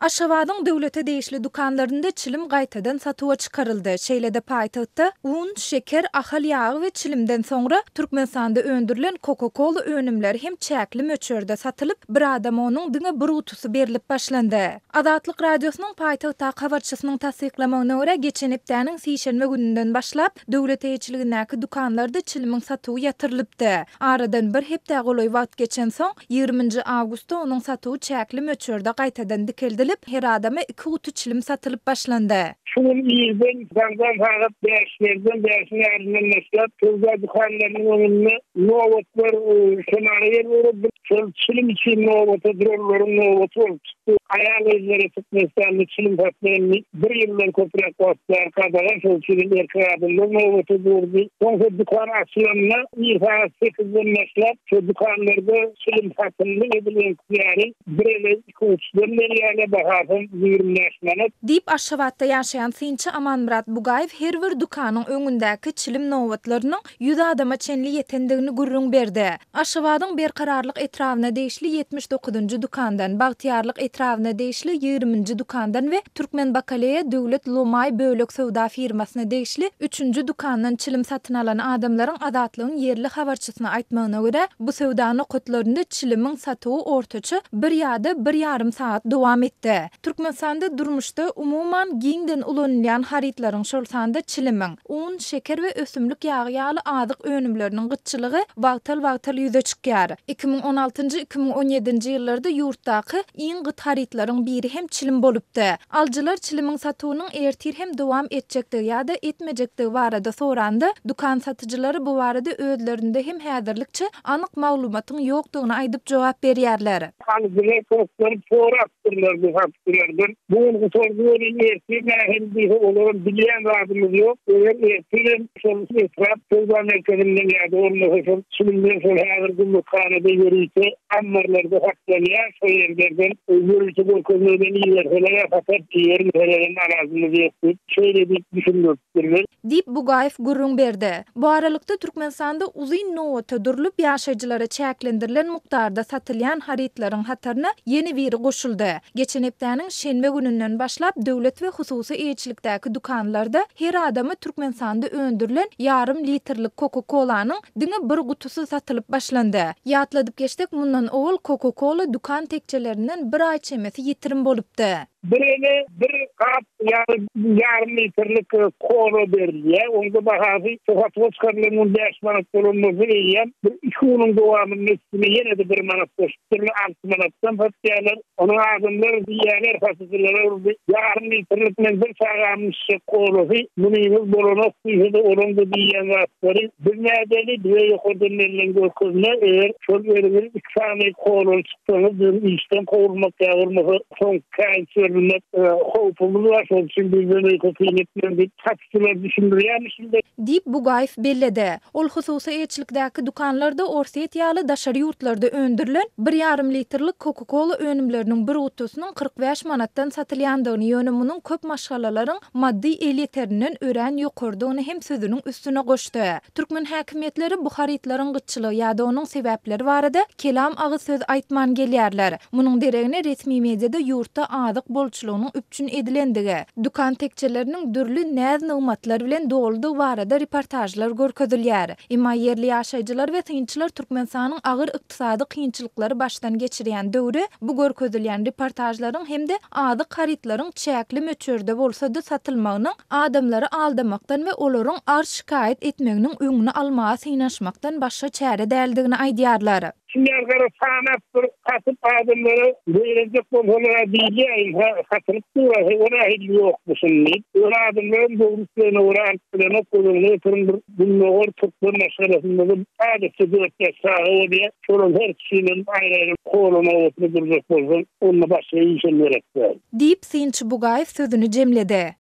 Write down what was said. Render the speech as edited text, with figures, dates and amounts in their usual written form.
Aşgabadyň döwlete degişli dükanlarynda çilim gaýtadan satuwa çykaryldy. Şeýle-de paýtagtda un, şeker, ahal ýagy we çilimden soňra Türkmenistanda öndürilen Coca-Cola önümleri hem çäkli möçberde satylyp, bir adama onuň diňe bir gutusy berlip başlandy. Azatlyk Radiosynyň paýtagtdaky habarçysynyň tassyklamagyna görä, geçen hepdäniň sişenbe gününden başlap, döwlet eýeçiligindäki dükanlarda çilimiň satuwy ýatyrylypdy. Aradan bir hepdä golaý wagt geçensoň, Ýigriminji awgustda onuň satuwy çäkli möçberde gaýtadan dikeldilip, her adama iki guty çilim satylyp başlandy. Şu gün irden daňdan sagat bäşlerden, bäşiň ýaryndan başlap, söwda dükanlarynyň öňünde nobatlar şemala gelip ugrady. Şol çilim üçin nobata duranlaryň nobaty bolup çykdy. Aýal-gyzlara Türkmenistanda çilim satmak indi bir ýyldan köpräk wagt bäri gadagan, şol üçin hem erkek adamlar nobata durdy. Soň şol dükan açylanda ir sagat sekizden başlap, şo dükanlarda çilim satyldy, edil öňküsi ýaly bir ele iki uçdan berýärler, bahasam 25 manat. Diýip, Aşgabatda ýaşaýan synçy Amanmyrat Bugaýew her bir dükanyň öňündäki çilim nobatlarynyň 100 adama çenli ýetendigini gürrüň berdi. Aşgabadyň Berkararlyk etrabyna degişli 79-njy dükandan, Bagtyýarlyk etrabyna degişli 20-nji dükandan we Türkmenbakaleýa döwlet lomaý bölek söwda firmasyna degişli üçünji dükandan çilim satyn alan adamlaryň Azatlygyň ýerli habarçysyna aýtmagyna görä, bu söwda nokatlarynda çilimiň satuwy ortaça bir ýa-da bir ýarym sagat dowam etdi. Türkmenistanda durmuşda, umuman, giňden ulanylýan harytlaryň, şol sanda çilimiň, Un, şeker we ösümlik ýagy ýaly azyk önümleriniň gytçylygy wagtal-wagtal ýüze çykýar. 2016-njy, 2017-nji ýyllarda ýurtdaky iň gyt harytlaryň biri hem çilim bolupdy. Alyjylar çilimiň satuwynyň ertir hem dowam etjekdigi ýa-da etmejekdigi barada soranda, dükan satyjylary bu barada özlerinde hem häzirlikçe anyk maglumatyň ýokdugyny aýdyp jogap berýärler. Alyjylar toslanyp sorapdyrlar bu satyjylardan. Bu gün gutardy welin ertir nähili diýse olaram bilýän zadymyz ýok. Eger ertirem şol etrap söwda merkezinden ýa-da bolmasa şol çilimler şol häzir gümrükhanada ýörite ammarlarda saklanýar, şol ýerlerden ýörite görkezme bilen iberseler-ä satarys, ibermeselerem alajymyz ýok diýip, şeýle diýip düşündiripdirler. Diýip, Bugaýew gürrüň berdi. Bu aralykda, Türkmenistanda uzyn nobata durlup, ýaşaýjylara çäklendirilen mukdarda satylýan harytlaryň hataryna ýene biri goşuldy. Geçen hepdäniň şenbe gününden başlap, döwlet we hususy eýeçilikdäki dükanlarda her adama Türkmenistanda öndürilen ýarym litrlik Coca-Cola-nyň diňe bir gutusy satylyp başlandy. Ýatladyp geçsek, mundan owal Coca-Cola dükan tekjelerinden bir aý çemesi ýitirim bolupdy. Bir ele bir gap ýa-da ýarym litrlik kola berilýär. Onuň-da bahasy şu satuwa çykarylan gün bäş manat bolan bolsa, eýýäm bir iki günüň dowamynda üstüne ýene-de bir manat goşup, dürli alty manatdan satýarlar. Onuň adamlar diýýärler satyjylara bir ýarym litrlik bilen bir çagamyň içjek kolasy munyňyz bolanok diýse-de, olaň-da diýýän zatlary biz nädeli, bize ýokardan berlen görkezme, eger şol eliňiz iki sany kolaly çyksaňyz biziň işden kowulmak ýa bolmasa soň käýinç berilmek howpumyz bar, şonuň üçin bizden öýke kyn etmäň diýip, satyjylar düşündirýärmişin-de. Diýip, Bugaýew belledi. Ol hususy eýeçilikdäki dükanlarda Orsýet ýaly daşary ýurtlarda öndürilen bir ýarym litrlik Coca-Cola önümleriniň bir gutusynyň 45 manatdan satylýandygyny, ýöne munuň köp maşgalalaryň maddy elýeterinden örän ýokarydygyny hem sözüniň üstüne goşdy. Türkmen häkimiýetleri bu harytlaryň gytçylygy ýa-da onuň sebäpleri barada kelam agyz söz aýtman gelýärler. Munuň deregine resmi mediada ýurtda azyk bolçulygynyň üpjün edilendigi, dükan tekjeleriniň dürli näz-nygmatlar bilen doludygy barada reportažlar görkezilýär. Emma ýerli ýaşaýjylar we synçylar Türkmenistanyň agyr ykdysady kynçylyklary başdan geçirýän döwri bu görkezilýän reportažlaryň hem-de azyk harytlaryň çäkli möçberde bolsa-da satylmagynyň adamlary aldamakdan we olaryň arz-şikaýat etmeginiň öňüni almaga synanyşmakdan başga çäre däldigini aýdýarlar. Şuny gara sanap bir satyp adamlara zeýrenjek bolsalar-a diýilýär, ynha satylyp dur-a, heý o nähili ýokmuşyn diýip. Ýöne adamlaram dogry islegine görä alyp bilenok, göz öňüne getiriň bir gündogar türkmen maşgalasynda-da adatça dört-bäş çaga bolýar, şolaryň her üçinem aýry-aýry kola nobatyna durjak bolsaň, onda başga işem gerek däl. Diýip, synçy Bugaýew sözüni jemledi.